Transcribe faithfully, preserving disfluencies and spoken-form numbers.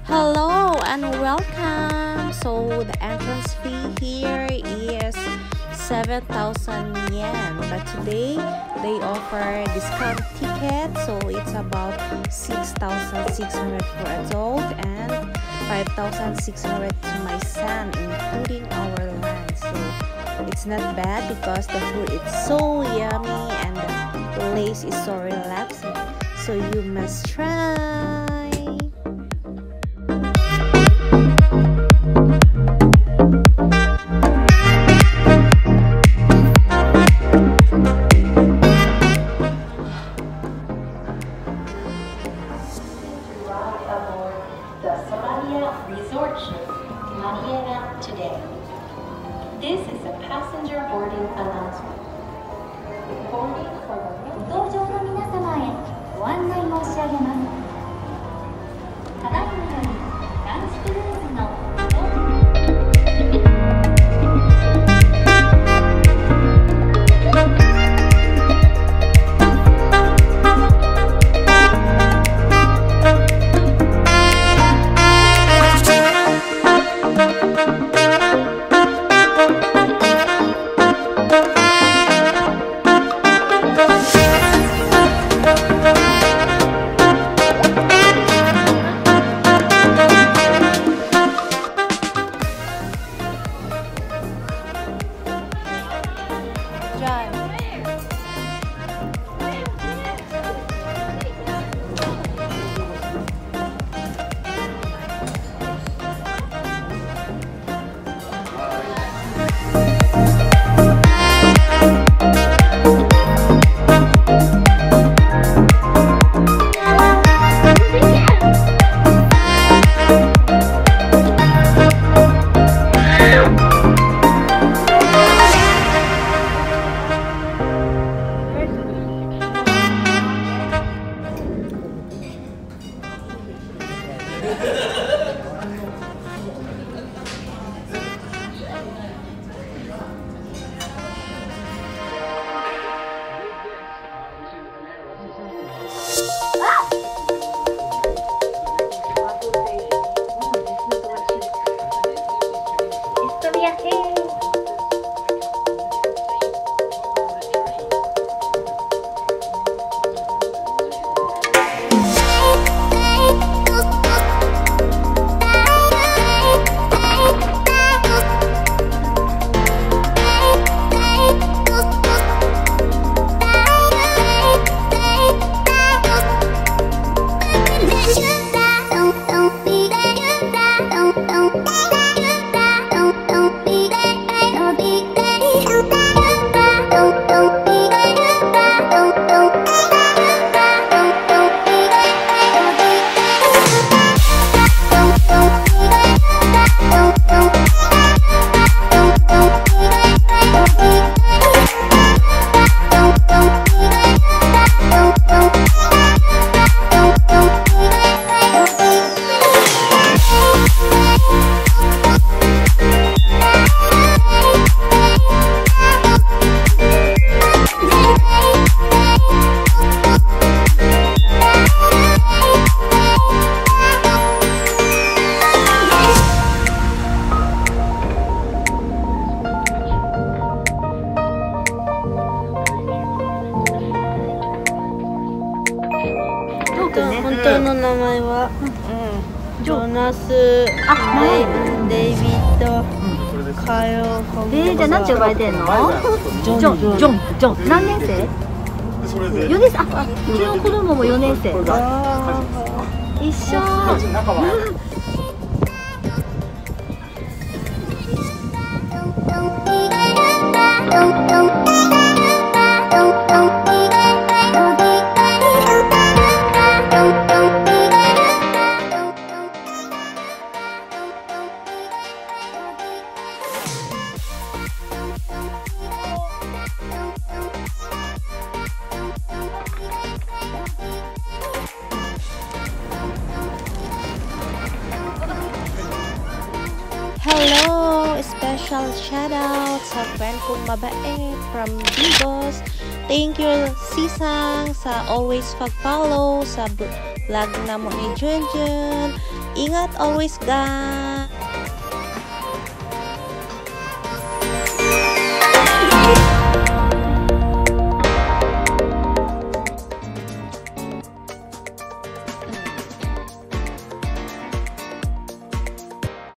Hello and welcome. So the entrance fee here is seven thousand yen, but today they offer discount ticket, so it's about six thousand six hundred for adult and five thousand six hundred to my son, including our lunch. So it's not bad because the food is so yummy and the place is so relaxing. So you must try. Arrived aboard the Soraya Resort ship Mariela today. This is a passenger boarding announcement. Boarding for the ご搭乗の皆様へご案内申し上げます。ただいまより男子クルーズの 本当の名前は、うん、ジョナス、あ、デイ、デイビッド、うん、カイオ。えー、じゃあなんて呼ばれてんの？ジョン、ジョン、ジョン。何年生？よねん生。あ、あ、うちの子供もよねん生。あー、一緒。special shoutout sa friend kong mabait from Digos. Thank you, Sisang, sa always pag-follow sa vlog namo ni Junjun. Ingat always, guys.